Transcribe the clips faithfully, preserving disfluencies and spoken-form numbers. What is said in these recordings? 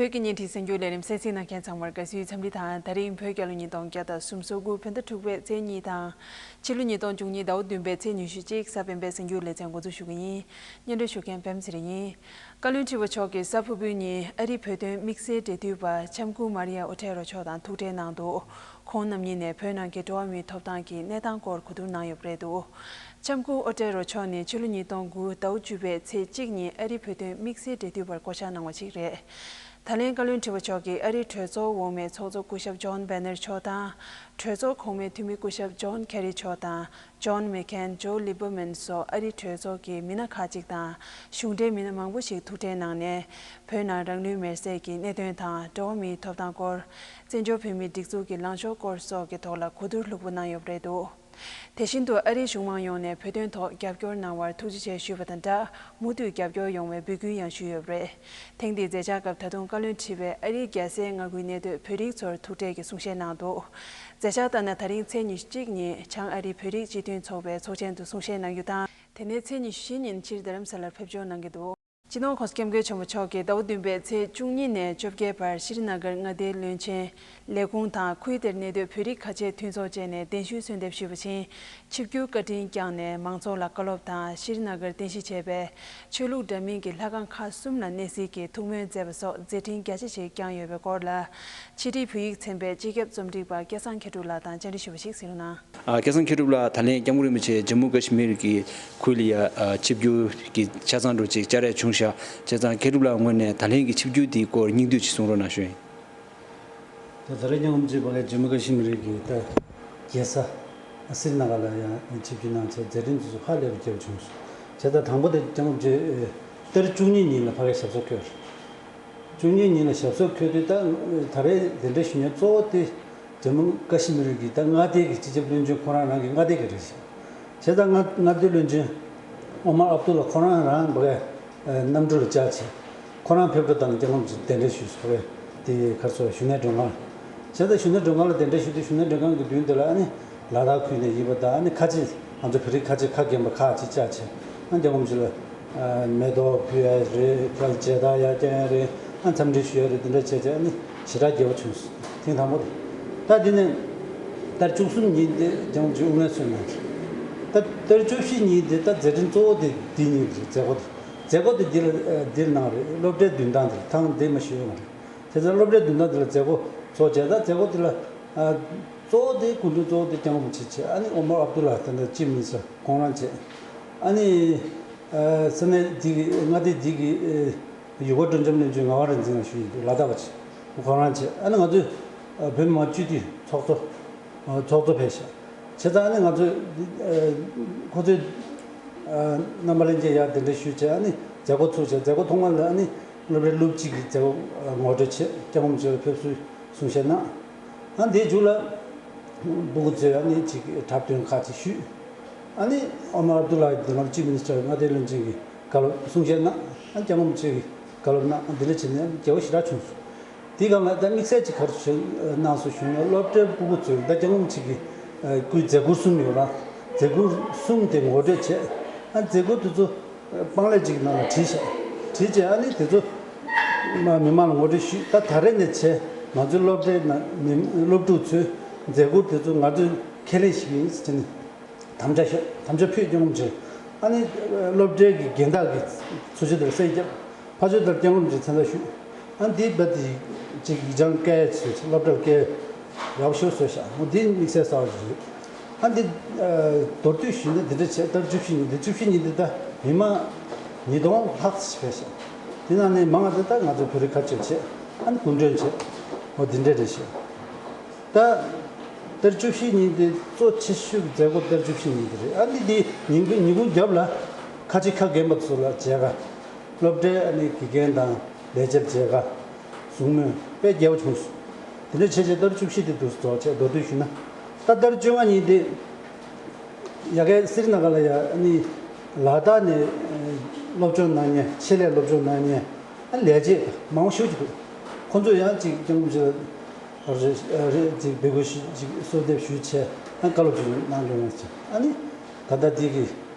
བོད་ཀྱི་བརྙན་འཕྲིན་གསར་འགྱུར་ལས་རིམ་གསན་གཟིགས་གནང་མཁན་ཚང་མར་དགའ་བསུའི་འཚམས་འདྲི་དང་། ད་རིང་བོད་རྒྱལ་ལོ་ཉིས་སྟོང་བརྒྱ་དང་སུམ་ཅུ་སོ་དགུ་བོད་ཟླ་དྲུག་པའི་ཚེས་གཉིས་དང་། ཕྱི་ལོ་ཉིས་སྟོང་བཅུ་གཉིས་ཟླ་བ་བདུན་པའི་ཚེས་ཉི་ཤུ་གཅིག་གཟའ་སྤེན་པའི་གསར་འགྱུར་ལེ་ཚན་འགོ་འཛུགས་ཞུ་གི་ཡིན། སྙན་སྒྲོན་ཞུ་མཁན་པད་མ་ཚེ་རིང་ཡིན། བཀའ་བློན་ཁྲི་པ་མཆོག་གིས་གཟའ་ཕུར་བུའི་ཉིན་ཨ་རིའི་བོད་དོན་དམིགས་བསལ་འབྲེལ་མཐུད་པ་ལྕམ་སྐུ་མཱ་རི་ཡ་ཨོ་ཐེ་རོ་མཆོག་དང་ཐུག་འཕྲད་གནང་འདུག་ཁོང་རྣམ་གཉིས་ནས་བོད་ནང་གི་འགྲོ་བ་མིའི་ཐོབ་ཐང་གི་གནས་སྟངས་སྐོར་གོ་བསྡུར་གནང་ཡོད་པ་རེད་འདུག་ལྕམ་སྐུ་ཨོ་ཏྲེ་རོ་མཆོག་ནི་ཕྱི་ལོ་ཉིས་སྟོང་དགུ་ཟླ་བ་བཅུ་པའི་ཚེས་གཅིག་ཉིན་ཨ་རིའི་བོད་དོན་དམིགས་བསལ་འབྲེལ་མཐུད་པར་བསྐོ་གཞག་གནང་བ་ཞིག་རེད། ད་ལན་བཀའ་བློན་ཁྲི་པ་མཆོག་གིས་ཨ་རིའི་གྲོས་ཚོགས་འོག་མའི་ཚོགས་གཙོ་སྐུ་ཞབས་ཇོན་བྷེ་ནར་མཆོག་དང་། གྲོས་ཚོགས་གོང་མའི་འཐུས་མི་སྐུ་ཞབས་ཇོན་ཁེ་རི་མཆོག་དང་། ཇོན་མེ་ཁེན། ཇོ་ལི་བར་མན་སོགས་ཨ་རིའི་གྲོས་ཚོགས་ཀྱི་མི་སྣ་ཁག་ཅིག་དང་། གཞུང་འབྲེལ་མི་སྣ་མང་པོ་ཞིག་ཐུག་འཕྲད་གནང་ནས། བོད་ནང་རང་ལུས་མེར་སྲེག་གི་གནད་དོན་དང་། འགྲོ་བ་མིའི་ཐོབ་ཐང་སྐོར། བཙན་བྱོལ་བོད་མིའི་སྒྲིག་འཛུགས་ཀྱི་ལངས་ཕྱོགས་སྐོར་སོགས་ཀྱི་ཐོག་ལ་གོ་བསྡུར་ལྷུག་པོ་གནང་ཡོད་པ་རེད་འདུག་དེ་བཞིན་དུ་ཨ་རིའི་གཞུང་མང་ཡོངས་ནས་བོད་དོན་ཐོག་རྒྱབ་སྐྱོར་གནང་བར་ཐུགས་རྗེ་ཆེ་ཞུས་པ་དང་སྦྲགས། མུ་མཐུད་རྒྱབ་སྐྱོར་ཡོང་བའི་འབོད་སྐུལ་ཡང་ཞུས་ཡོད་པ་རེད། ཐེངས་འདིའི་མཛད་འཆར་སྐབས་ད་དུང་བཀའ་བློན་ཁྲི་པས་ཨ་རིའི་རྒྱལ་སའི་མངའ་ཁུལ་གནས་སྡོད་བོད་རིགས་ཚོར་ཐུག་འཕྲད་ཀྱི་གསུང་བཤད་གནང་འདུག་མཛད་འཆར་ལྟར་ན། ད་རིང་ཚེས་ཉི་ཤུ་གཅིག་ཉིན་བྱང་ཨ་རིའི་བོད་རིགས་སྤྱི་མཐུན་ཚོགས་པའི་ཚོགས་ཆེན་དུ་གསུང་བཤད་གནང་རྒྱུ་དང་། དེ་ནས་ཚེས་ཉི་ཤུ་བཞི་ཉིན་ཕྱིར་རྡ་རམ་ས་ལར་ཕེབས་འབྱོར་གནང་གི་འདུག་སྤྱི་ནོར་༸གོང་ས་༸སྐྱབས་མགོན་ཆེན་པོ་མཆོག་གིས་ཟླ་བ་བདུན་པའི་ཚེས་བཅུ་གཉིས་ནས་བཅོ་བརྒྱད་བར་ཤྲི་ན་གར་མངའ་སྡེའི་བློན་ཆེན་ལས་ཁུངས་དང་ཁུལ་དེར་གནས་སྡོད་བོད་རིགས་ཁ་ཆེ་མཐུན་ཚོགས་བཅས་ནས་གདན་ཞུའི་གསོལ་འདེབས་ཞུས་པ་བཞིན། ཆིབས་བསྒྱུར་བཀའ་དྲིན་བསྐྱངས་ནས་མང་ཚོགས་ལ་བཀའ་སློབ་དང་། ཤྲི་ན་གར་རྟེན་གཞི་བྱས་པའི་ཆོས་ལུགས་འདྲ་མིན་གྱི་ལྷ་ཁང་ཁག་གསུམ་ལ་གནས་གཟིགས་ཀྱིས་ཐུགས་སྨོན་མཛད་པ་སོགས་མཛད་འཕྲིན་རྒྱ་ཆེ་ཞིག་བསྐྱངས་ཡོད་པའི་སྐོར་ལ། ཕྱི་དྲིལ་བོད་ཡིག་ཚན་པའི་སྤྱི་ཁྱབ་རྩོམ་སྒྲིག་པ་སྐལ་བཟང་མཁས་གྲུབ་ལགས་དང་བཅར་འདྲི་ཞུས་པ་ཞིག་གཟིགས་རོགས་གནང་། ཨ། སྐལ་བཟང་མཁས་གྲུབ་ལགས། ད་ལན་སྐྱབས་མགོན་རིན་པོ་ཆེ་ཇམ་མུ་ཀ་ཤི་མིར་གྱི་ཁུལ་ལ་ཡ་ཨ་ཆིབས་བསྒྱུར་གྱི་ཆ་ཚང་འདྲ་ཅིག་བཅར་ཡ་བྱུང་ཤག་བྱས་ཙང་མཁས་གྲུབ་ལགས་ངོས་ནས་ད་ལན་གྱི་ཆིབས་བསྒྱུར་དེའི་སྐོར་སྙིང་བསྡུས་ཅིག་གསུང་རོགས་གནང་ཞུ་ཡིན། ད་ད་རེས་སྙིང་རྗེ་བ་ལས་ཇམ་མུ་ཀ་ཤི་མིར་གྱི་ད་རྒྱལ་ས་སི་རི་ན་ག་ལ་ཡང་ཆིབས་བསྒྱུར་གནང་བྱས་མཛད་འཕྲིན་དེ་ཚོ་ཧ་ལས་པའི་རྒྱས་པ་བྱུང་སོང་། བྱས་ཙང་དང་པོ་དེ་སྐྱབས་མགོན་རིན་པོ་ཆེ་ཏ་རིག་བཅུ་གཉིས་ཉིན་ལ་ཕ་གིར་ཞབས་སོར་འཁོད། བཅུ་གཉིས་ཉིན་ལ་ཞབས་སོར་འཁོད་དུས། ད་ད་རེས་གདན་འདྲེན་ཞུ་མཁན་གཙོ་བོ་དེ་ཇམ་མུ་ཀ་ཤི་མིར་གྱི་ད་མངའ་སྡེ་གི་སྤྱི་ཁྱབ་བློན་ཆེན་ཁོ་རང་རང་གི་མངའ་སྡེ་གི་རེད་ཤག་བྱས་ཙང་མངའ་མངའ་སྡེ་བློན་ཆེན་ཨོ་མར་ཨབ་དུ་ལ་ཁོ་རང་རང་ཕ་གིར་གནམ་གྲུ་ལ་བཅར་བྱས། ཁོ་རང་ཕེབས་འགྲོ་དང་སྐྱབས་མགོན་རིན་པོ་ཆེ་གདན་འདྲེན་ཞུས་སོང་བས། དེ་གར་སོང་བཞུགས་གནས་མགྲོན་ཁང་། བྱས་ཙང་བཞུགས་གནས་མགྲོན་ཁང་ལ་གདན་འདྲེན་ཞུས་དུས། བཞུགས་གནས་མགྲོན་ཁང་གི་མདུན་དེ་ལ་ཨ་ནི་ལ་དྭགས་ཁུལ་ནས་ཡིན་པ་དང་། ཨ་ནི་ཁ་ཆེ་ང་ཚོ་བོད་རིགས་ཁ་ཆེ་ཁ་རྒན་པ་ཁག་ཅིག་བཅར་བྱས། ཨ་ནི་སྐྱབས་མགོན་རིན་པོ་ཆེ་ལ་ཨ་མེ་ཏོག་ཕུལ་ཡ་རེད། ཁ་ལ་མཇལ་དར་ཡར་བསྐྱོན་ཡ་རེད། ཨ་ནི་འཚམས་འདྲི་ཞུ་ཡ་རེད། དེ་འདྲ་བྱས་བྱས་ཨ་ནི་ཞེ་དྲག་རྒྱས་པོ་བྱུང་སོང་། ཐེངས་དང་པོ་དེ། ད་དེ་ནས་ཏ་རིག་བཅུ་གསུམ་ཉིན་དེ་སྐྱབས་མགོན་རིན་པོ་ཆེ་དབུ་བརྙེས་སོང་ནས། ད་ཏ་རིག་བཅུ་བཞི་ཉིན་དེ་ད་མཛད་འཕྲིན་གཙོ་བོ་དེ་འདི་ཉིན་རེད། མཛད་སྒོ་དེ། མཛད་སྒོ་དེ་འདི་ལ་འདིར་གནང་རེད། སློབ་གྲྭའི་མདུན་ཐང་དེར། ཐང་དེ་མ་ཞུས་ཡོད་མ་རེད། དེ་ཚོ་སློབ་གྲྭའི་མདུན་ཐང་དེ་ལ་མཛད་སྒོ་ཚོགས་བྱས། ད་མཛད་སྒོ་དེ་ལ་ཨ་གཙོ་བོ་དེ་སྐུ་མགྲོན་གཙོ་བོ་དེ་སྐྱབས་མགོན་རིན་པོ་ཆེ་བྱས། ཨ་ནི་ཨོ་མར་ཨབ་དུ་ལ་ད་ལྟ་ཅིབ་མི་ནི་སི་ཊར་ཁོང་རང་བྱས། ཨ་ནི་ཨ་ས་གནས་འདི་གི་མངའ་སྡེ་འདི་གི་ཨ་ཡུ་གུར་སྤྲོ་འཆམ་བློན་ཆེན་ངག་དབང་རིག་འཛིན་ལགས་ཞུ་ཡི་འདུག་ལ་དྭགས་པ་བྱས། ཁོང་རང་བྱས། ཨ་ནི་ང་ཚོས་ཨ་བོད་མི་མང་སྤྱི་འཐུས་ཚོགས་གཙོ་ཨ་ཚོགས་གཙོ་ཕེབས་ཤག་བྱས་ཙང་ཨ་ནི་ང་ཚོས་ཨ་ཁོ་ཚོས་ཨ་རྣམ་པ་ལྷན་རྒྱས་ཡར་གདན་འདྲེན་ཞུས་བྱས། ཨ་ནི་མཛད་སྒོ་ཚུགས་བྱས། མཛད་སྒོ་ཐོག་མ་ལ་ཨ་ནི་སློབ་གྲྭའི་སློབ་སྤྱི་གིས་མཛད་སྒོ་ཨ་ངོ་སྤྲོད་བྱས། སྐྱབས་མགོན་རིན་པོ་ཆེ་ལ་ཕེབས་བསུའི་གསུང་བཤད་གནང་། ཨ་དེའི་མཇུག་ལ་སྤུ་གུ་ཚོས་ཨ་ནི་ཅིག་འཁྲབ་སྟོན་ཁག་ཅིག་ཞུས། ཨ་ནི་ཨོ་མར་ཨབ་དུ་ལ་དེ་སྔ་ཅིབ་མི་ནི་སི་ཊར་མངའ་སྡེའི་བློན་ཆེན་གྱིས་བཀའ་སློབ་གསུང་བཤད་གནང་། ཨ་སྐྱབས་མགོན་རིན་པོ་ཆེ་གིས་བཀའ་སློབ་གནང་། འདི་འདྲ་བྱས་ནས་རྒྱལ་བ་ཞེ་དྲག་བྱུང་སོང་། དེའི་སྒང་ལ་ད་དམིགས་བསལ་ཅིག་ག་རེ་བྱས་གནང་སོང་ཞུས་ན། སློབ་གྲྭའི་སྤུ་གུ་ཚོས་ད་སྐྱབས་མགོན་རིན་པོ་ཆེ་གི་སྐུའི་མཛད་ཁུར་གསུམ་ཡོད་ལ། མཛད་ཁུར་གསུམ་དེ་ངོ་སྤྲོད་བྱས། ཨ་མཛད་ཁུར་དེ་ཚོ་པང་ལེབ་ཅིག་གི་ནང་ལ་བྲིས་བཞག་བྲིས་བྱས་ཨ་ནི་དེ་ཚོ་མ་མི་མང་ལ་ངོ་སྤྲོད་ཞུས། ད་ད་རེས་ནས་བྱས་ང་ཚོའི་སློབ་གྲྭའི་ནང་མི་སློབ་ཕྲུག་ཚོས་མཛད་ཁུར་དེ་ཚོ་ང་ཚོས་ཁས་ལེན་ཞིག་ཡིན་ཟེར་ནས། དམ་བཅའ་ཞུ། དམ་བཅའ་ཕུལ། སྐྱབས་མགོན་རིན་པོ་ཆེ། ཨ་ནི་སློབ་གྲྭའི་གི་འགན་བདག་གིས་ཚུར་ཕྱོགས་དེར་གསལ་བརྒྱབ། ཕར་ཕྱོགས་དེར་སྐྱབས་མགོན་རིན་པོ་ཆེ་མཚན་རྟགས་ཞུས། ཨ་ནི་དེའི་རྦད་དེ་ཅིག་ཡིག་བྱང་སྐད་ཚོས་སློབ་གྲྭར་སྐད་ཡག་པོ་ཞིག་བཟོས་ཤག་འོ་འདི་དམིགས་བསལ་གསར་བ་ཞིག་རེད། ཨ་ནི་འདི་མདོར་བསྡུས་ཞུས་ན་འདི་འདྲ་བྱས། ད་བཅུ་བཞི་ཉིན་འདི་བཅུ་བཞི་ཉིན་འདི་ད་མི་མང་ཉིས་སྟོང་ལྷག་ཙམ་ཞིག་ཕེབས་ཤག་དེ་ནང་ནས་མང་བ་དེ་ད་ང་ཚོ་བོད་རིགས་ཁ་ཆེ་བྱས། ཨ་ནི་སྐུ་མགྲོན་བྱས། འོ་འདི་འདྲ་རེད་ཤག་ད་ད་བཅུ་བཞི་ཉིན་དེ་གཙོ་ཆེ་ཤོས་ཀྱི་མཛད་སྒོ་ད་བཅུ་བཞི་ཉིན་དེ་རེད། ཨ་ནི་དེ་ཉིན་གུང་ཉིན་གུང་རྒྱབ་ལ་ཁ་ཆེ་ཁ་རྒན་པ་ཚོ་ལ་མཇལ་ཁ། སློབ་གྲྭའི་ཨ་ནི་དགེ་རྒན་དང་ལས་བྱེད་མཇལ་ཁ། གཟིགས་མོ་དཔེ་རྒྱས་པོ་བྱུང་སོང་། དེ་འདྲ་བྱས་བྱས་ད་བཅུ་བཞི་དེ་འདུག་སེ་རྫོགས་བྱས། མདོར་བསྡུས་ཞུས་ན། ད་ད་བཅོ་ལྔ་ཉིན་དེ་ཡ་གི་སི་རི་ན་ག་ལ་ཡ་ཨ་ནི་ལ་དྭགས་ནས་སློབ་སྦྱོང་གནང་མཁན། ཆེད་ལས་སློབ་སྦྱོང་གནང་མཁན་ཨ་ལས་བྱེད་མང་པོ་ཞེ་པོ་ཅིག་འདུག་ཁོང་ཚོས་ཡང་ཅིག་སྐྱབས་མགོན་རིན་པོ་ཆེ་ལ་རེ་རེ་ཅིག་འབོད་སྐུལ་ཞུ། ཅིག་གསོལ་འདེབས་ཞུས་བྱས། ཨ་བཀའ་སློབ་ཅིག་གནང་འགྲོ་ཡོང་ཟེར། ཨ་ནི་ད་ལྟ་དེ་གི་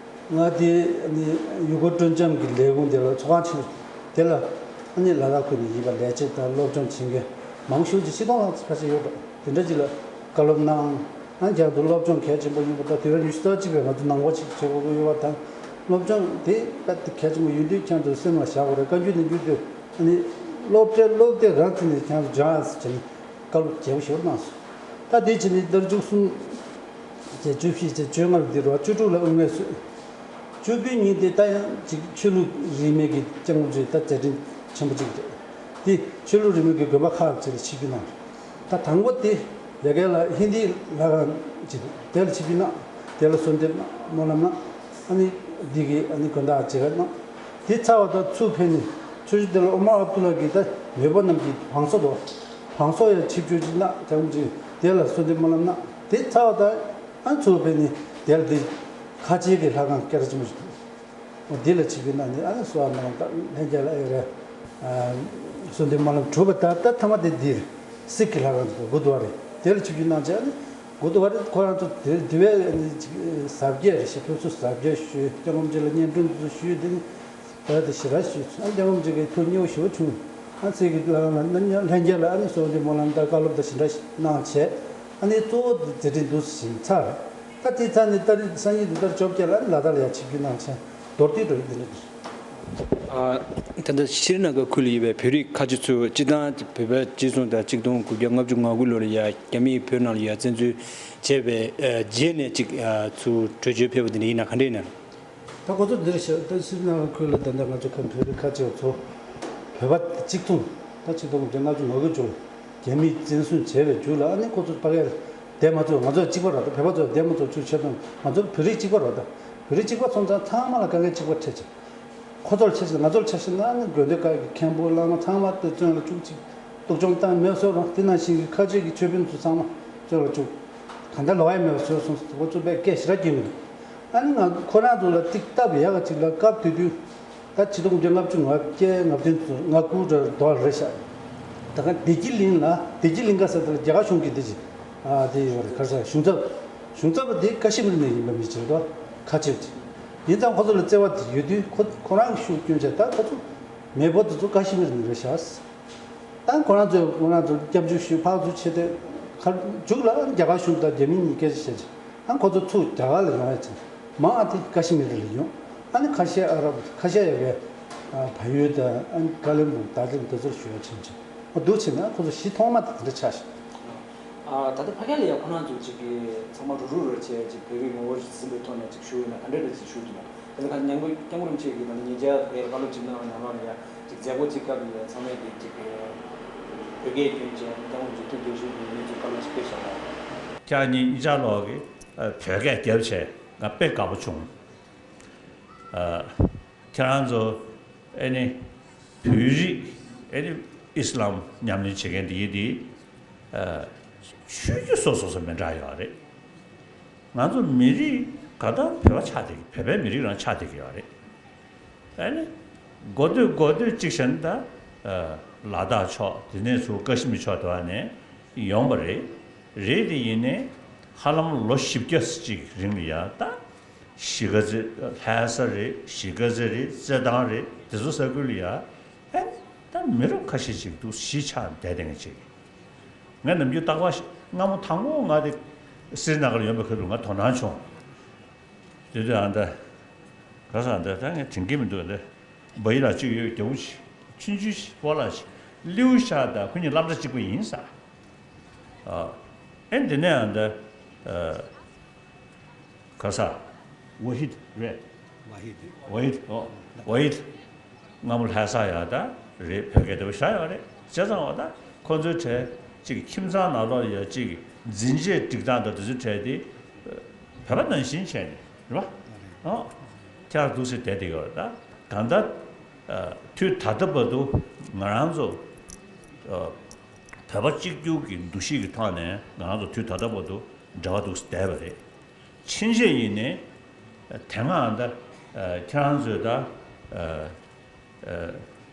མངའ་སྡེའི་ཨ་ནི་ཡུལ་སྐོར་སྤྲོ་འཆམ་གྱི་ལས་ཁུངས་དེ་ལ་ཚོགས་ཁང་ཆེན་པོ་དེ་ལ་ ཨ་ནི་ལ་དྭགས་ཁུལ་ནས་ཡིན་པ་ལས་བྱེད་དང་སློབ་སྦྱོང་བྱེད་མཁན་མང་ཤོས་ཅིག་ཕྱི་ཐོག་ལ་ཁ་ཤས་ཡོད་འགྲོ། དེ་འདྲ་ཅིག་ལ་བཀའ་སློབ་གནང་། ཨ་ནི་རྒྱང་དུ་སློབ་སྦྱོང་གལ་ཆེན་པོ་ཡིན་པ་དང་དུས་རབས་ཉི་ཤུ་རྩ་གཅིག་པའི་ང་ཚོ་ནང་པ་ཅིག་བྱེད་དགོས་ཀྱི་ཡོད་པ་དང་། སློབ་སྦྱོང་དེ་དཔེ་གལ་ཆེན་པོ་ཡིན་དུས་ཁྱེད་ཚོ་སེམས་ལ་བཞག་དགོས་རེད། བཀའ་འགྱུར་ནས་འགྱུར་དུས་ཨ་ནི་སློབ་གྲྭའི་སློབ་དེབ་རང་བཙུགས་ནས་ཁྱེད་ཚོ་སྦྱང་ཨ་ཟེར་བྱས་ནས་བཀའ་སློབ་རྒྱས་པོ་ཞེ་པོ་གནང་སོང་། ད་དེ་བྱས་ནས་ཟླ་བཅུ་གསུམ་བཅས་བཅུ་བཞི་བཅས་བཅོ་ལྔ་ལ་འདི་རུ་བཅུ་དྲུག་ལ་དབུ་བརྙེས་སོང་། བཅུ་དགུའི་ཉིན་དེ་ད་ཡང་ཅིག་ཆོས་ལུགས་རིས་མེད་ཀྱི་སྐྱབས་མགོན་ཚོས་ད་མཛད་འཕྲིན་ཆེན་པོ་ཅིག་རེད། དེ་ཆོས་ལུགས་རིས་མེད་ཀྱི་དགོན་པ་ཁག་ཅིག་ལ་ཆིབས་བསྒྱུར་གནང་། ད་དང་པོ་དེ་ཡ་གི་ལ་ཧིན་དིའི་ལྷ་ཁང་ཅིག་དེ་ལ་ཆིབས་བསྒྱུར་གནང་། དེ་ལ་གསོལ་འདེབས་གནང་། སྨོན་ལམ་གནང་། ཨ་ནི་འདི་གི་ཨ་ནི་དགོན་བདག་མཇལ་ཁ་གནང་། དེ་ཚར་བ་དང་ཚུར་ཕེབས་ནས་ཆོས་རྗེ་དེ་ལ་ཨོ་མར་ཨབ་དུ་ལ་གིས་ད་མེས་པོ་རྣམས་ཀྱི་བང་སོ་དོ། བང་སོ་ཡང་ཆིབས་བསྒྱུར་ཅིག་གནང་། དེ་འོང་ཅིག་དེ་ལ་གསོལ་འདེབས་སྨོན་ལམ་གནང་། དེ་ཚར་བ་དང་ཨ་ནི་ཚུར་ཕེབས་ནས་དེ་ལ་དེ་ཁ་ཆེའི་གི་ལྷ་ཁང་སྐད་གྲགས་ཆེན་པོ་ཞིག་འདུག་འདི་ལ་ཆིབས་བསྒྱུར་གནང་ནས་ཨ་ནི་གསོལ་བ་གནང་། ད་ལྷན་རྒྱས་ལ་ཨེ་རེད། གསོལ་འདེབས་སྨོན་ལམ་གྲུབ་པ་ད་ད་ཐ་མ་དེ་འདིར་སིག་གི་ལྷ་ཁང་དུ་གུ་རུ་དྭ་ར་རེད། དེ་ལ་ཆིབས་བསྒྱུར་གནང་བྱས་ཨ་ནི་གུ་རུ་དྭ་ར་རེད། ཁོ་རང་ཚོ་དེ་དེ་བས་ཨ་ནི་ཅིག་ཟབ་རྒྱས་རེད་ཤག་ཕེབས་བསུ་ཟབ་རྒྱས་ཞུས། སྐྱབས་མགོན་རྗེ་ལ་སྙན་སྒྲོན་དུ་ཞུས། དེ་ནི་ད་དེ་ཞེ་དྲག་ཞུས་སོང་། ཨ་སྐྱབས་མགོན་རྗེ་གི་ཐུགས་མཉེས་པོ་ཞེ་པོ་བྱུང་། ཨ་སིག་གི་ལྷ་ཁང་ལ་ཨ་ནི་ལྷན་རྒྱས་ལ་ཨ་ནི་གསོལ་འདེབས་སྨོན་ལམ་དང་བཀའ་སློབ་དང་ཞེ་དྲག་གནང་བྱས། ཨ་ནི་གཙོ་བོ་དེ་མཛད་འཕྲིན་འདུག་སེ་ཕྱིན་ཚར། ད་དེ་ཚར་ནས་ད་རེས་སང་ཉིན་དེ་ལྟར་བཅོ་བརྒྱད་ལ་ཨ་ནི་ལ་དྭགས་ལ་ཡར་ཆིབས་བསྒྱུར་གནང་བྱས། མདོར་བསྡུས་འགྲོ་ཡི་འདི་འདྲ་འདུག་ཨ། ད་ལྟ་ཤྲི་ལང་ཀ་ཁུལ་ལ་ཡོད་པའི་བོད་རིགས་ཁ་ཆེ་ཚོས་སྤྱིར་བཏང་བོད་པ་སྤྱི་མཚུངས་དང་གཅིག་སྟོང་དགུ་བརྒྱ་ལྔ་བཅུ་ང་དགུ་ལོ་ལ་ཡ་རྒྱ་མིས་བོད་ནང་ལ་ཡ་བཙན་འཛུལ་བྱས་པའི་ཨ་རྗེས་ནས་གཅིག་ཨ་ཚུར་བྲོས་བྱོལ་ཕེབས་པ་འདི་འདྲ་ཡིན་ན་ག་འདྲ་ཡིན་ན། ད་ཁོ་ཚོ་འདིར་བཞག་ད་ཤྲི་ལང་ཀ་ཁུལ་ལ་ད་ལྟ་ང་ཚོ་ཁམས་བོད་རིགས་ཁ་ཆེ་བ་ཚོ་བོད་པ་གཅིག་མཚུངས་ད་ཆིག་སྟོང་དགུ་བརྒྱ་ལྔ་བཅུ་ང་དགུ་ལོ་རྒྱ་མིས་བཙན་གསོལ་བྱས་པའི་མཇུག་ལ་ཨ་ནི་ཁོ་ཚོ་ཕ་གིར་བསྡད་མ་ཚུགས། ང་ཚོ་གཅིག་པ་རེད་ད། བོད་པ་ཚོ་བསྡད་མ་ཚུགས་ཆུ་ཆེད་དུ་ང་ཚོ་བོད་རིགས་གཅིག་པ་རེད་ད། བོད་རིགས་གཅིག་པ་སོང་ཙང་ཚང་མ་ལ་དཀའ་ངལ་གཅིག་པ་འཕྲད་ཅིང་། ཁོ་ཚོར་ཆ་བཞག་ང་ཚོར་ཆ་བཞག་ན་ནི་དགོན་སྡེ་ཁག་གི་མཁན་པོ་བླ་མ་ཚང་མ་དེ་བཙོན་ལ་བཅུག་ཅིག་གཏུག་སྦྱོང་བཏང་མེད་བཟོས་རོགས། དེ་ནང་བཞིན་གྱི་ཁ་ཆེ་གི་ཆོས་དཔོན་ཚོ་ཚང་མ་བཙོན་ལ་བཅུག་གང་ལྟར་ལོག་ཡ་མེད་པ་བཟོས་སོང་ཟེར་ཁོ་ཚོ་དཔེ་སྐད་ཞེ་དྲག་སྐྱོན་གྱི་འདུག་ཨ་ནི་ང་ཁོ་རང་ཚོ་ལ་ཏིག་སྟབས་ཡག་ག་ཅིག་ལ་སྐབས་དེ་དུས་ད་ཆིག་སྟོང་དགུ་བརྒྱ་ལྔ་བཅུ་ང་བརྒྱད་ང་བདུན་ཚོ་ང་དགུ་རེ་རྡོ་རེད་ཤག་ད་ག་བདེ་སྐྱིད་གླིང་ལ་བདེ་སྐྱིད་གླིང་ག་ཟེར་དེ་ལ་རྒྱ་གར་གཞུང་གི་དེ་ཅིག་ཨ་དེ་ཡོད་རེད། ག་རེ་ཟེར་གཞུང་ཚབ་གཞུང་ཚབ་དེ་ཀ་ཤི་མིར་ནས་ཡིན་པ་མི་ཅིག་རེད་དོ། ཁ་ཆེ་བ་ཅིག་ཡིན་ཙང་ཁོ་ཚོ་ལ་བརྩེ་བ་དེ་ཡོད་དུས་ཁོ་ཁོ་རང་གི་ཤུགས་སྐྱོན་བྱས། ད་ཁོ་ཚོ་མེས་པོ་དེ་ཚོ་ཀ་ཤི་མིར་ནས་རེད་ཤག་ད་ཁོ་རང་ཚོས་ཁོ་རང་ཚོ་སྐྱབས་འཇུག་ཞུས་ཕར་ཚུར་བྱས་ཏེ་ཁ་མཇུག་ལ་རྒྱ་གར་གཞུང་དང་རྒྱ་མི་གཉིས་སྐད་ཆ་བཤད་ཅིང་། ཨ་ཁོ་ཚོ་ཚུར་རྒྱ་གར་ལ་ཡོང་ཡ་ཅིག་མང་ཨ་དེ་ཀ་ཤི་མིར་ལ་ཡོང་། ཨ་ནི་ཁ་ཤས་ཨ་རབ་ཁ་ཤས་ཡ་གི་ཕ་ཡུལ་དང་ཨ་ནི་ཀ་ལིམ་པོང་རྡ་རམ་དེ་ཚོར་ཞུ་ཡ་ཕྱིན་ཅིང་། ཨ་འདུག་བྱས་ན་ཨ་ཁོ་ཚོ་གཞི་ཐོག་མ་དེ་དེ་འདྲ་ཆགས་ཤག་ཨ་ད་ལྟ་ཕ་གི་ལ་ཡ་ཁོ་རང་ཚོ་ཅིག་གི་ཚང་མ་རུ་རུ་རུ་བྱས་ཅིག་བོད་རིགས་ངོ་བོ་ཞིག་ཟིན་པའི་ཐོག་ནས་ཅིག་ཞུ་ཡོད་ན་ག་འདྲ་འདྲ་ཅིག་ཞུ་གི་ཡོད། དེ་ལ་ཁ་ཉང་གོ་སྐྱབས་མགོན་རིན་པོ་ཆེ་གིས་ད་ནི་ཉེ་ཆར་དེར་བཀའ་སློབ་ཅིག་གནང་བའི་ནང་ལོགས་ལ་ཡ་ཅིག་མཛད་སྒོ་ཅིག་སྐབས་ལ་ཡ་ཚང་མས་ཀྱི་ཅིག་བོད་སྐད་སྐྱོན་ཅན་སྐྱབས་མགོན་རིན་པོ་ཆེ་ཐུགས་དགྱེས་ཞུ་གི་ཡོད་མེད་ཚུལ་བཀའ་སློབ་ཅིག་ཕེབས་བཞག་པ། ཁྱེད་གཉིས་གཉིས་ཆ་ལོག་གིས་བོད་སྐད་རྒྱབ་བྱས་ང་དཔེ་དགའ་པོ་བྱུང་། ཁྱེད་རང་ཚོ་ཨེ་ནི་བོད་རིགས་ཨེ་ནི་ཨི་སི་ལམ་ཉམས་ལེན་བྱེད་མཁན་དེ་ཡིན་དེ། ཆོས་བརྒྱུད་སོ་སོ་སོ་མི་འདྲ་ཡོད་རེད། ང་ཚོ་མི་རིགས་ག་ད་བོད་པ་ཆགས་བསྡད་ཀྱི་བོད་པའི་མི་རིགས་རང་ཆགས་བསྡད་ཀྱི་ཡོད་རེད། ཨ་ནི་གོ་ཐོས་གོ་ཐོས་གཅིག་བྱས་ན་ད་ལ་དྭགས་ཕྱོགས་དེ་ནས་ཚུར་ཀ་ཤི་མིར་ཕྱོགས་དེ་བ་ནས་ཡོང་བ་རེད། རེད་དེ་ཡིན་ནའི་ཧ་ལམ་ལོ་བཞི་བརྒྱ་ཅིག་རིང་ལ་ཡ་ད་གཞིས་ཀ་རྩེ་ལྷ་ས་རེད། གཞིས་ཀ་རྩེ་རེད། རྩེད་ཐང་རེད། དེ་ཚོ་ས་ཁུལ་ལ་ཡ་ཨ་ནི་ད་མི་རབས་ཁ་ཤས་ཅིག་འདུག་གཞིས་ཆགས་བསྡད་བསྡད་མཁན་ཅིག་ང་ནམ་རྒྱུན་རྟག་པར་སྔ་མོ་དང་པོ་ང་དེ་སི་རི་ན་གར་ཡོང་པའི་ཁ་ཐུག་ང་དོ་སྣང་བྱུང་། དེ་དུས་ཨ་ད་ག་ས་ཨ་ད་ད་ངས་དྲན་གྱི་མི་འདུག་ཨ་ད་བ་ཡི་ལ་གཅིག་ཡོད་རྒྱ་བོ་ཞིག་ཆུང་ཆུང་ཞིག་སྤོ་ལགས་ཤིག་ལིའུ་ཤ་དང་ཁོ་གཉིས་སློབ་གྲྭ་གཅིག་པ་ཡིན་ས། ཨ་ཨེ་འདི་ནས་ཨ་ད་ཨ་ག་ས་ཝ་ཧིད་རེད། ཝ་ཧིད། ཝ་ཧིད། ཨོ། ཝ་ཧིད། སྔ་མོ་ལྷ་ས་ཡ་ད་རེད། བོད་སྐད་དེ་བ་ཤ་ཡོད་རེད། བྱས་ཙང་བ་ད་ཁོ་ཚོའི་གྲས་གཅིག་ཁྱིམ་ཚང་ནང་ལོགས་ཡ་གཅིག་འཛིན་ཆས་སྒྲིག་སྟངས་དང་དེ་ཚོའི་གྲས་དེ་བོད་པ་ནང་བཞིན་བྱས་ནས་རེད་བ། ཨོ། ཁྱེད་རང་འདུག་སེ་བསྡད་དེ་ཡོད་རེད། ད་གང་ལྟར་དུས་ད་ལྟ་བར་དུ་ང་རང་ཚོ་བོད་པ་གཅིག་གྱུར་གྱི་འདུ་ཤེས་ཀྱི་ཐོག་ནས་ང་རང་ཚོ་དུས་ད་ལྟ་བར་དུ་འབྲེལ་བ་འདུག་སེ་བསྡད་པ་རེད། ཕྱིན་ཆད་ཡིན་ནའི་དེ་སྔ་ད་ཁྱེད་རང་ཚོས་ད་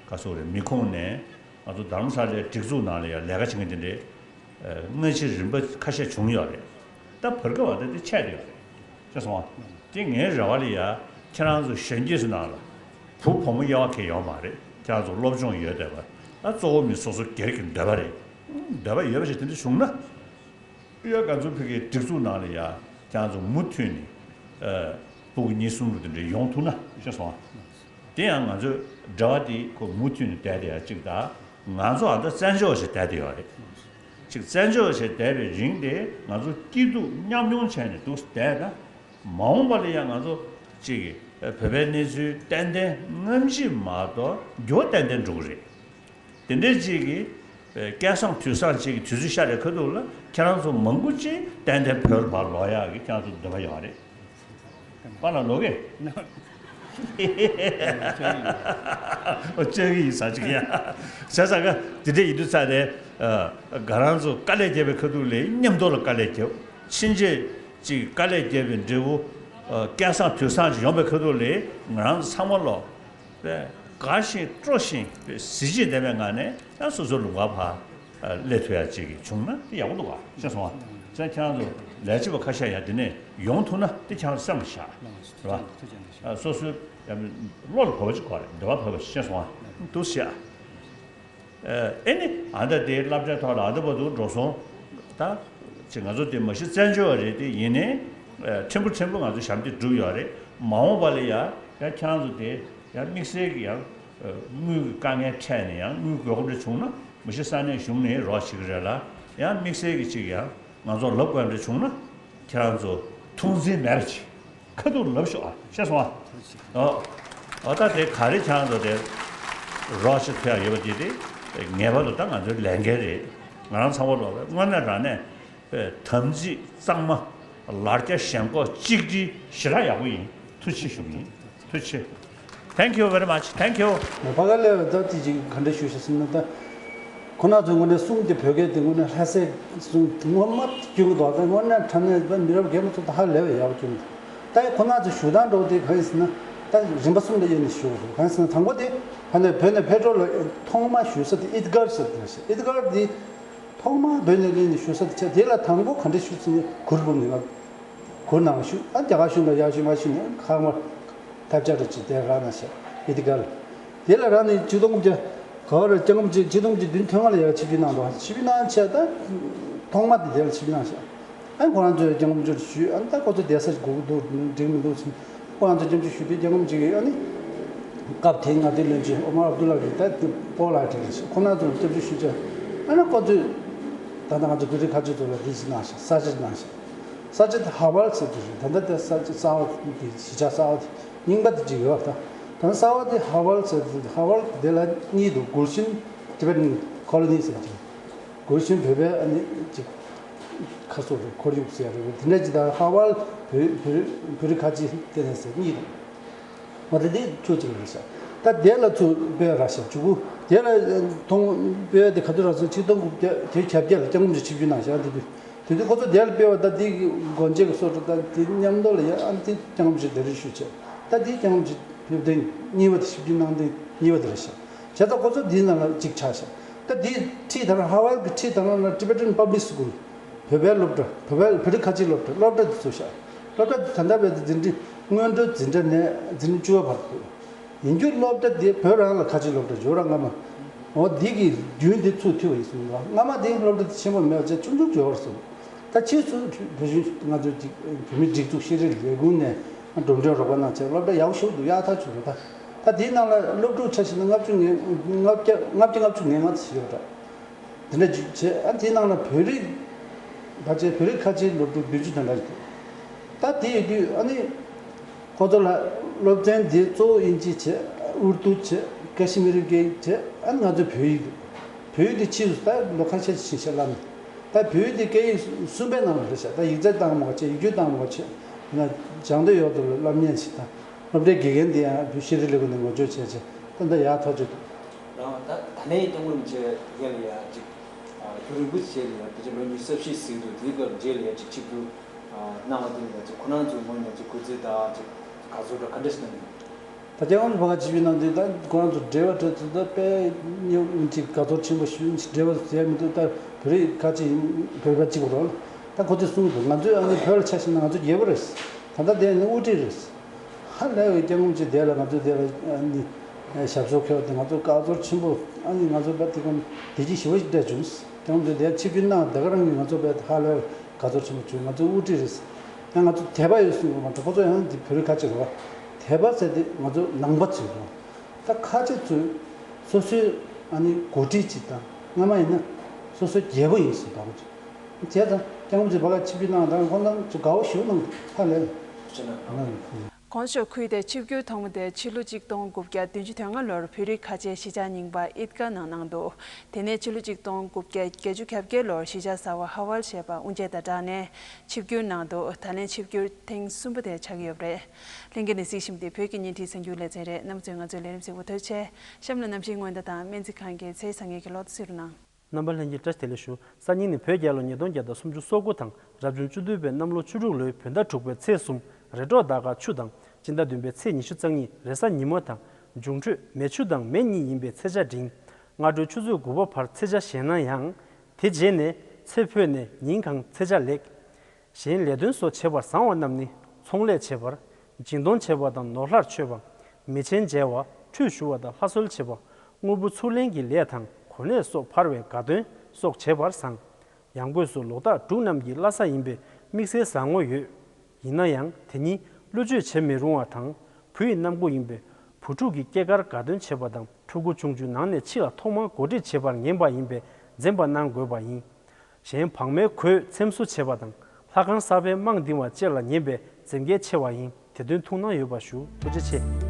ག་སོག་རེད། མི་ཁོངས་ནས་ང་ཚོ་རྡ་རམ་ས་ལའི་སྒྲིག་འཛུགས་ནང་ལ་ཡང་ལས་ཀ་བྱེད་མཁན་དེ་འདྲའི་སྔ་ཕྱི་རིམ་པ་ཁ་ཤས་བྱུང་ཡོད་རེད། ད་བར་སྐབས་བ་ད་དེ་ཆད་ཡོད་རེད། ཤེས་སོང་ང་། དེ་ངའི་རེ་བ་ལ་ཡ་ཁྱེད་རང་ཚོ་གཞོན་སྐྱེས་ཚོ་ནང་ལ་བུ་བུ་མོ་དབྱེ་བ་གང་ཡང་ཡོད་མ་རེད། ཁྱེད་རང་ཚོ་སློབ་སྦྱོང་ཡོད་བསྡད་པ། ཨ་གཙོ་བོ་མི་སོ་སོ་སྒེར་གྱི་འདོད་པ་རེད། འདོད་པ་ཡོད་པ་ཞིག་དེ་འདྲ་བྱུང་ན། ཡ་ག་ཚོད་ཕ་གིའི་སྒྲིག་འཛུགས་ནང་ལ་ཡ་ཁྱེད་རང་ཚོ་མུ་མཐུད་ནས་ཨ་ཕྲུ་གུ་གཉིས་གསུམ་རུ་དེ་འདྲ་ཡོང་ཐུབ་ན་ཤེས་སོང་ཨ། དེ་ཡང་ང་ཚོའི་འབྲེལ་བ་དེ་ཁོ་མུ་མཐུད་ནས་བསྡད་དེ་ཡ་གཅིག་དང་། ང་ཚོ་ཨ་ད་བཙན་བྱོལ་བ་ཞིག་བསྡད་དེ་ཡོད་རེད། གཅིག་བཙན་བྱོལ་བ་ཞིག་བསྡད་པའི་རིང་དེ་ང་ཚོ་སྐྱིད་སྡུག་མཉམ་མྱོང་བྱས་ནས་འདུག་བསྡད་ན། མ་འོངས་པ་ལ་ཡང་ང་ཚོ་གཅིག་བོད་པའི་གནས་ཚུལ་ཏན་ཏན་སྔ་ཕྱི་མ་གཏོགས་འགྱུར་བ་ཏན་ཏན་འགྲོ་གི་རེད། དེ་འདྲའི་གཅིག་གི་སྐལ་བཟང་དུས་བཟང་གཅིག་གི་དུས་ཚོད་ཤར་བའི་ཁ་ཐུག་ལ་ཁྱེད་རང་ཚོ་མང་པོ་ཅིག་ཏན་ཏན་བོད་ལ་ཕར་ལོག་ཡག་གི་ཁྱེད་རང་ཚོ་འདོད་པ་ཡོད་རེད། པཱ་ལགས་ལོག་གི། ཨོ་བཅར་གི་ཡིན་ཟེར་ཅིག་ཡ། བྱས་ཙང་ག་དེ་འདྲ་ཡིན་དུས་ཙང་ནས་ཨ་ང་རང་ཚོ་དཀའ་ལས་བརྒྱབ་པའི་ཁ་ཐུག་ལ་མཉམ་དུ་ལ་དཀའ་ལས་བརྒྱབ། ཕྱིན་ཆད་ཅིག་དཀའ་ལས་བརྒྱབ་པའི་འབྲས་བུ་ཨ་སྐལ་བཟང་དུས་བཟང་ཅིག་ཡོང་པའི་ཁ་ཐུག་ལ་ང་རང་ཚོ་ཚང་མ་ལོ། དགའ་ཞིང་སྤྲོ་ཞིང་གཟི་བརྗིད་ལྡན་པའི་ངང་ནས་ཡང་སོ་སོའི་ལུང་པར་ཕར་སླེབས་ཐུབ་ཡག་ཅིག་བྱུང་ན་དེ་ཡག་པོ་འདུག་ག་ཤེས་སོང་ང་། བྱས་ཙང་ཁྱེད་རང་ཚོ་ལས་བྱེད་པ་ཁ་ཤས་ཡང་དེ་ནས་ཡོང་ཐུབ་ན་དེ་ཁྱེད་རང་བསམ་བཞག་རེད་པ། སོ་སོའི་བློ་ལ་བབས་པ་ཅིག་དགོས་རེད། འདོད་པ་བབས་པ་ཤེས་སོང་ང་། འདུག་ཤག་ཨེ་ནི་ཨ་ད་དེ་སློབ་གྲྭའི་ཐོག་ལ་ཨ་ད་བར་དུ་འགྲོ་སོང་། ད་ཅི་ང་ཚོ་དེ་མ་གཞི་བཙན་བྱོལ་བ་རེད། དེ་ཡིན་ནའི་ཕྲན་བུ་ཕྲན་བུ་ང་ཚོ་ཞབས་འདེགས་བསྒྲུབས་ཡོད་རེད། མ་འོངས་པ་ལ་ཡ་ཡང་ཁྱེད་རང་ཚོ་དེ་ཡང་དམིགས་བསལ་གྱི་ཡང་དངུལ་གྱི་དཀའ་ངལ་འཕྲད་ནས་ཡང་དངུལ་དགོས་མཁོ་འདྲ་བྱུང་ན་མ་གཞི་ས་གནས་གཞུང་ནས་རོགས་བྱེད་ཀྱི་རེད་ལ། ཡང་དམིགས་བསལ་གྱི་ཅིག་ཡང་ང་ཚོ་ལབ་དགོས་འདྲ་བྱུང་ན་ཁྱེད་རང་ཚོ་ཐུགས་འཛེམ་མེད་པ་ཅིག་ཁ་ཐུག་ལབ་ཤོག་ཨ། ཤེས་སོང་ཨ། ཨོ། ཨོ་ད་དེ་ག་རེ་ཁྱེད་རང་ཚོ་དེ་རོགས་ཞིག་ཐུབ་ཡག་ཡོད་པ་དེ་དེ་ངེས་པར་དུ་ད་ང་ཚོའི་ལས་འགན་རེད། ང་རང་ཚང་མ་ལོག་པའི་དངོས་གནས་དྲང་གནས་དམ་ཚིག་གཙང་མ། ལར་རྒྱ་ཞེན་ཁོག་གཅིག་སྒྲིལ་ཞེ་དྲག་ཡག་པོ་ཡིན། ཐུགས་རྗེ་ཆེ་ཞུ་གི་ཡིན། ཐུགས་རྗེ་ཆེ། Thank you very much. Thank you. ཕ་ག་ལས་ད་དེ་ཅིག་ག་འདྲ་ཞུ་ཤེས་སོང་ན་ད། ཁོ་ན་ཚོའི་དངོས་གནས་གསུང་དེ་བོད་སྐད་དེ་དངོས་གནས་ལྷ་སའི་གསུང་ངོ་མ་སྐྱོན་གྱི་འདུག་ད་དངོས་གནས་དྲང་གནས་པ་མི་རབས་རྒན་པོ་ཚོ་ད་ཧ་ལས་པའི་ཡག་པོ་སྐྱོན་གྱི་འདུག་ད་ཁོ་ན་ཚོ་ཞུ་སྟངས་འདྲ་བོ་དེ་གང་ཡིན་ཟེར་ན། ད་རིམ་པ་གསུམ་ལ་དབྱེ་ནས་ཞུ་དགོས། གང་ཡིན་ཟེར་ན་དང་པོ་དེ་ཕ་ནས་བོད་ནས་ཕེབས་འགྲོ་ལ་ཐོག་མ་ཞུ་ས་དེ་ཨིད་གར་ཟེར་དེ་རེད་ཤག་ཨིད་གར་དེ་ཐོག་མ་བོད་ནས་སླེབས་ནས་ཞུ་ས་དེ་ཆགས། དེ་ལ་དང་པོ་ག་འདྲ་ཞུ་ཟེར་ན་གུར་འབུམ་ནས་ང་གུར་ནང་ཞུ། ཨ་རྒྱ་གར་གཞུང་ལ་ཡར་ཞུ་མར་ཞུ་ནས་ཁ་མ་ཐབས་ཆག་འདྲ་ཅིག་དེ་རག་ན་ཤག་ཨིད་གར། དེ་ལ་རག་ནས་ཆིག་སྟོང་དགུ་བརྒྱ་ག་བར་སྐྱེ་ཁམས་ཆེ་ཆིག་སྟོང་གཅིག་བདུན་ཐོན་ལྔ་ལ་ཡར་ཆིབས་བསྒྱུར་གནང་འདུག་ཆིབས་བསྒྱུར་གནང་བྱས་ད་ཐོག་མ་དེ་དེ་ལ་ཆིབས་བསྒྱུར་གནང་ཤག་ཨ་ཁོ་རང་ཚོས་སྐྱེ་ཁམས་ཆེ་ཞུས། ཨ་ད་ཁོ་ཚོ་བསྡད་ས་ཞིག་དགོས་ཀྱི་འདུག་འགྲིག་མི་འདུག་ཟེར། ཁོ་རང་ཚོ་སྐྱབས་བཅོལ་ཞུ་དུས་སྐྱེ་ཁམས་ཆེ་གི་ཨ་ནི་སྐབས་དེའི་མངའ་སྡེའི་བློན་ཆེན་ཨོ་མར་ཨབ་དུ་ལ་གིས་ད་དེ་སྤོ་ལགས་དྲན་ཞིག་ཁོ་རང་ཚོར་སྐྱབས་བཅོལ་ཞུས་བྱས། ཨ་ནི་ཁོ་ཚོས་ད་ལྟ་ང་ཚོ་བོད་རིགས་ཁ་ཆེ་ཚོ་ལ་འདི་ཞིག་གནང་ཞིག་ས་ཆ་ཞིག་གནང་ཞིག་ས་ཆ་དེ་ཧ་ཝལ་ཟེར་དུས་རེད། ད་ལྟ་དེ་ས་ཆ་གསར་པ་དེ་གཞིས་ཆགས་གསར་པ་དེ་རྙིང་པ་དེ་གཅིག་ཡོད་པ། ད་ད་གསར་པ་དེ་ཧ་ཝལ་ཟེར་དུས་ཧ་ཝལ་དེ་ལ་གཉིས་འདུག་གུར་ཤིན་ཊི་བེ་ཊན་ཁོ་ལོ་ནི་ཟེར་གྱི། གུར་ཤིན་བོད་པའི་ཨ་ནི་ཅིག་ཁ་སོ་རེད། ཁོར་ཡུག་ཟེར་རེད། དེ་འདྲ་ཅིག་དང་ཧ་ཝལ་བོད་བོད་བོད་རིགས་ཁ་ཆེ་ལྟེ་གནས་ཟེར་གཉིས་རེད། འོ་དེ་དེ་ཚོ་ཅིག་རེད་ཤག་ད་དེ་ལ་ཚུར་སྤེལ་ར་ཤག་ཇུ་གུ་དེ་ལ་མཐོང་སྤེལ་དེ་ག་དུས་ར་སོང་ཆིག་སྟོང་དགུ་བརྒྱ་དེ་གྱ་བརྒྱད་ལ་སྐྱབས་མགོན་ཆེན་ཆིབས་བསྒྱུར་གནང་ཤག་དེ་དུས་དེ་དུས་ཁོ་ཚོ་དེ་ལ་སྤེལ་བ་ད་དེ་གི་སྒོ་འབྱེད་ཀྱི་སོ་སོ་ད་དེ་མཉམ་དུ་ལ་ཡ་ཨ་དེ་སྐྱབས་མགོན་ཆེན་དེ་རིང་ཞུ་བྱས་ད་དེ་སྐྱབས་མགོན་ཆེན་ཕེབས་དེ་གཉིས་པ་དེ་ཆིབས་བསྒྱུར་གནང་དེ་གཉིས་པ་དེ་རེད་ཤག་བྱས་ཙང་ཁོ་ཚོ་དེའི་ནང་ལ་གཅིག་ཆགས་ཤག་ད་དེའི་འཁྲིས་དང་ཧ་ཝལ་གྱི་འཁྲིས་དང་ལ་ན་Tibetan Public School བོད་པའི་སློབ་གྲྭ། བོད་པའི་བོད་རིགས་ཁ་ཆེའི་སློབ་གྲྭ། སློབ་གྲྭ་དེ་ཚུགས་ཤག་སློབ་གྲྭ་དེ་ད་ལྟ་བར་དུ་འཛིན་གྲྭ་སྔོན་འགྲོ་འཛིན་གྲྭ་ནས་འཛིན་གྲྭ་བཅུ་པ་བར་དུ་འདུག་ཡིན་རྒྱུ་སློབ་གྲྭ་དེ་བོད་རང་ལ་ཁ་ཆེའི་སློབ་གྲྭ་ཇོ་ར་སྔ་མ། འོ་འདི་གི་རྒྱུན་དེ་ཚུགས་ཐུབ་པ་ཡིན་གསུངས་འདུག་སྔ་མ་དེ་སློབ་གྲྭ་དེ་ཆེན་པོ་མེད་པ་བྱས་ཆུང་ཆུང་ཇོ་བར་སོང་། ད་ཕྱིས་སུ་བོད་གཞུང་ང་ཚོའི་བོད་མིའི་སྒྲིག་འཛུགས་ཤེས་རིག་ལས་ཁུངས་ནས་འགྲོ་གྲོན་རོགས་པ་གནང་བྱས་སློབ་གྲྭ་ཡག་ཤོས་འདུག་ཡག་ཐག་ཆོད་འདུག་ད་ད་དེའི་ནང་ལ་སློབ་ཕྲུག་ཆ་བཞག་ན་ལྔ་བཅུ་ང་ལྔ་བརྒྱ་ལྔ་བཅུ་ང་ལྔ་ཙམ་ཡོད་འདྲ། དེ་འདྲ་ཅིག་བྱས། ཨ་དེའི་ནང་ལ་བོད་རིགས་ཕལ་ཆེར་བོད་རིགས་ཁ་ཆེའི་སློབ་ཕྲུག་བདུན་ཅུ་དོན་ལྔ་ཅིག་འདུག་ད་དེ་ཡོད་དུས་ཨ་ནི་ཁོ་ཚོ་ལ་སློབ་ཚན་འདི་གཙོ་བོ་དབྱིན་ཇི་བྱས། ཨུར་དུ་བྱས། ཀ་ཤི་མིར་སྐད་བྱས། ཨ་ནི་ང་ཚོའི་བོད་ཡིག་འདུག་བོད་ཡིག་དེ་ཕྱིས་སུ་ད་ལོ་ཁ་ཤས་ཤིག་ཕྱིན་ཤག་བསླབ་ནས། ད་བོད་ཡིག་དེ་སྐད་ཡིག་གསུམ་པའི་ནང་ལ་རེད་ཤག་ད་ཡིག་ཚད་བཏང་མ་བྱས། ཡིག་རྒྱུགས་བཏང་མ་བྱས། ཡིན་ན་སྦྱང་འདོད་ཡོད་དུ་བསླབ་མཁན་ཞིག་དང་། སློབ་གྲྭའི་དགེ་རྒན་དེ་ཡང་བོད་ཤེས་རིག་ལས་ཁུངས་ནས་ངོ་སྤྲོད་བྱས་བྱས་ད་ལྟ་ཡག་ཐག་ཆོད་འདུག་རང་ད་ད་ལྟའི་སྐྱབས་མགོན་ཆེན་རྒན་ལ་ཡ་ཅིག་ཨ་རྒྱུན་རིང་པོ་ཞིག་ལ་ཡ་ཕལ་ཆེར་ལོ་ཉི་ཤུ་རྩ་བཞི་ཟིན་འདུག་དེའི་སྐབས་རྗེས་ལ་ཡ་ཅིག་ཆིབས་བསྒྱུར་ཨ་གནང་བ་དེ་ལ་ཡ་ཅིག་ཁོ་རང་ཚོའི་ངོས་ནས་ཅིག་གུས་བརྩི་དང་ཅིག་དགའ་ཚོར་འདྲ་ག་འདྲ་ཞིག་གནང་གི་འདུག་ད་སྐྱབས་མགོན་ཆེན་ཕ་ག་ཆིབས་བསྒྱུར་གནང་དུས་ད་ཁོ་རང་ཚོ་འབྲེལ་བ་འཕྲོད་ཚུལ་ད་དཔེ་ཉོ་ཅིག་དགའ་ཚོར་ཆེན་པོ་ཞུ་འབྲེལ་བ་ཟེར་ཡ་མི་འདུག་ད་བོད་རིགས་ཁ་ཆེ་ཡིན་བོད་པ་གཅིག་པ་རོགས་ལ་ད་ཁོ་ཚོས་གསུངས་འདུག་ང་ཚོས་ཨ་ནི་བོད་ལ་ཆ་བཞག་ན་ང་ཚོ་རྒྱལ་པོ་རེད། ད་ལྟ་དེ་ནི་དབུ་ཁྲིད་རེད། ཧ་ལས་པའི་སྐྱབས་མགོན་ཆེན་དེ་ལ་ང་ཚོ་དེ་ལ་ཨ་ནི་ ཞབས་སོར་འཁོད་དེ་ང་ཚོ་དགའ་ཚོར་ཆེན་པོ། ཨ་ནི་ང་ཚོ་བལ་དེ་གམ་བདེ་སྐྱིད་ཞི་བ་ཞིག་སྤྲད་བྱུང་། དེ་ངམ་ཚོ་དེ་ཆིབས་བསྒྱུར་གནང་དེ་ག་རང་གིས་ང་ཚོ་བལ་ཧ་ལས་དགའ་ཚོར་ཆེན་པོ་བྱུང་། ང་ཚོ་དབུ་ཁྲིད་རེད། ཡང་ང་ཚོ་དད་པ་ཡོད་སྲིད་པ་མ་གཏོགས་ཁོ་ཚོ་ཡང་འདི་བོད་རིགས་ཁ་ཆེ་རེད་བ། དད་པ་ཟེར་དེ་ང་ཚོ་ནང་པ་ཚོས་རེད་བ། ད་ཁ་ཆེ་ཚོས་སོ་སོའི་ཨ་ནི་འགོ་ཁྲིད་ཅིག་དང་སྔ་མ་ཡིན་ན་སོ་སོའི་རྒྱལ་པོ་ཡིན་ཟེར་བ་ཚོ། དེ་དང་སྐྱབས་མགོན་ཚོས་བལ་ལ་ཆིབས་བསྒྱུར་གནང་དང་ཁོང་རྣམ་ཚོ་དགའ་བོ་ཞུ་གནང་ཧ་ལས། གོང་ཞུས་ཁུལ་དེ་ཆིབས་བསྒྱུར་ཐོག་མ་དེ་ཕྱི་ལོ་གཅིག་སྟོང་དགུ་བརྒྱ་བདུན་ཅུ་དོན་ལྔ་ལོར་བོད་རིགས་ཁ་ཆེའི་གཞིས་ཆགས་རྙིང་པ་ཨིད་ཀ་ནང་གནང་འདུག་དེ་ནས་ཕྱི་ལོ་གཅིག་སྟོང་དགུ་བརྒྱ་བརྒྱད་ཅུ་གྱ་བརྒྱད་ལོར་གཞིས་ཆགས་གསར་པ་ཧ་ཝལ་ཞེས་པར་དབུ་འབྱེད་དང་སྦྲགས་ནས་ཆིབས་བསྒྱུར་གནང་འདུག་ད་ལན་ཆིབས་བསྒྱུར་ཐེངས་གསུམ་པ་དེ་ཆགས་ཀྱི་ཡོད་པ་རེད། ལྷན་རྒྱས་ནས་གཟིགས་བཞིན་པ་དེ་བོད་ཀྱི་བརྙན་འཕྲིན་གསར་འགྱུར་ལེ་ཚན་རེད། རྣམ་པ་ཚོས་ང་ཚོའི་ལས་རིམ་གཟིགས་པར་ཐུགས་རྗེ་ཆེ། གཤམ་ལ་གནམ་གཤིས་སྔོན་བརྡ་དང་སྨན་རྩིས་ཁང་གི་ཚེས་བཟང་ངན་གྱི་ལོ་ཐོ་གཟིགས་རོགས་གནང་། རྣམ་པ་ལྷན་རྒྱས་བཀྲ་ཤིས་བདེ་ལེགས་ཞུ། སང་ཉིན་ནི་བོད་རྒྱལ་ལོ་ཉིས་སྟོང་བརྒྱ་དང་སུམ་ཅུ་སོ་དགུ་དང་རབ་བྱུང་བཅུ་བདུན་པའི་གནམ་ལོ་ཆུ་འབྲུག་ལོའི་བོད་ཟླ་དྲུག་པའི་ཚེས་གསུམ་རེས་གྲོགས་ཟླ་སྐར་ཆུ་དང་སྤྱི་ཟླ་བདུན་པའི་ཚེས་ཉི་ཤུ་རྩ་གཉིས་རེས་གཟའ་ཉི་མ་དང་འབྱུང་འཕྲོད་མེ་ཆུ་དང་མེ་གཉིས་ཡིན་པའི་ཚེས་ཆ་འབྲིང་། སྔ་དྲོའི་ཆུ་ཚོད་དགུ་པ་བར་ཚེས་ཆ་ཞན་ན་ཡང་། དེ་རྗེས་ནས་ཚེ་འཕོས་ནས་ཉིན་གང་ཚེས་ཆ་ལེགས། གཞན་ལས་དོན་སོགས་བྱེད་པར་བཟང་བ་རྣམས་ནི་ཚོང་ལས་བྱེད་པ། སྦྱིན་གཏོང་བྱེད་པ་དང་ནོར་ལྷར་མཆོད་པ། མི་ཆེན་མཇལ་བ། ཁྲུས་ཞུ་བ་དང་ལྷ་གསོལ་བྱེད་པ། དངོས་པོ་ཚུར་ལེན་གྱི་ལས་དང་གོ་གནས་སོགས་འཕར་བའི་དགའ་སྟོན་སོགས་བྱེད་པར་བཟང་། ཡང་སྒོས་སུ་ལོ་རྟགས་འབྲུག་རྣམས་ཀྱི་བླ་གཟའ་ཡིན་པས་དམིགས་བསལ་བཟང་ངོ་ཡོད། ཡིན་ན་ཡང་དེ་ཉིད་བློ་བཅོས་བྱེད་མི་རུང་བ་དང་། བུ་ཡི་གནམ་སྒོ་ཡིན་པས་བུ་ཕྲུག་གི་སྐྱེས་སྐར་དགའ་སྟོན་བྱེད་པ་དང་ཕྲུ་གུ་ཆུང་ཆུང་ནང་ནས་ཕྱི་ལ་ཐོག་མར་གོ་སྒྲིག་བྱེད་པར་ངེས་པ་ཡིན་པས་འཛེམ་པ་གནང་དགོས་པ་ཡིན། གཞན་བག་མའི་གོས་འཚེམ་བཟོ་བྱེད་པ་དང་ལྷ་ཁང་གསར་པའི་རྨང་འདིང་བ་བཅས་ལ་ཉན་པས་འཛེམ་གལ་ཆེ་བ་ཡིན། དེ་དོན་ཐུགས་སྣང་ཡོད་པ་ཞུ། ཐུགས་རྗེ་ཆེ།